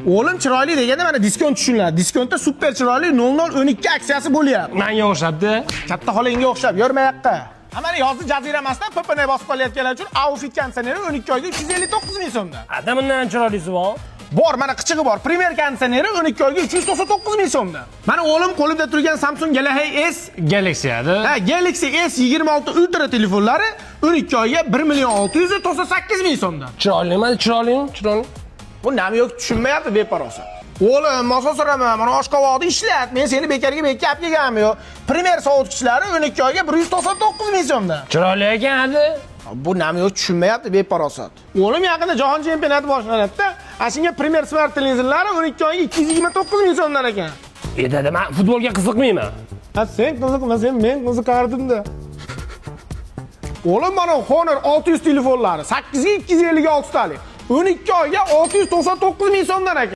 O'g'lim, chiroyli deganda mana diskont tushuniladi. Diskontda super chiroyli 0012 aksiyasi bo'lyapti. Menga o'xshabdi. Katta xolangga o'xshab yurma yoqqa. Ha, mana yozni jaziramasdan PPN bosib qolayotganlar uchun Aufit konditsioneri 12 oyga 359 ming so'mdan. Ada, bundan chiroylisi bor. Bor, mana qichig'i bor. Premier konditsioneri 12 oyga 399 ming so'mdan. Mana o'g'lim, qo'limda turgan Samsung Galaxy S Galaxy adi. Ha, Galaxy S26 Ultra telefonlari 12 oyga 1 million 698 ming so'mdan. Chiroylimi? Chiroylimi? Chiroyli. Bu nima yo'q, tushunmayapti beparosat. O'g'lim, mososoraman, mana oshqovoqni ishlat. Men seni bekorga bekka olib kelganim yo'q. Premier sovutgichlari 12 oyga 199 ming so'mdan. Chiroyli ekan adi. Bu nima yo'q, tushunmayapti beparosat. O'g'lim, yaqinda jahon chempionati boshlanadi-da. Ana shunga Premier Smart televizorlari 12 oyga 229 ming so'mdan ekan. E dada, men futbolga qiziqmayman. Ha, sen qiziqmasang, men qiziqardim-da. O'g'lim, mana Honor 600 telefonlari 8 ga 256 talik. 12 oyga 699 ming so'mdan ekan.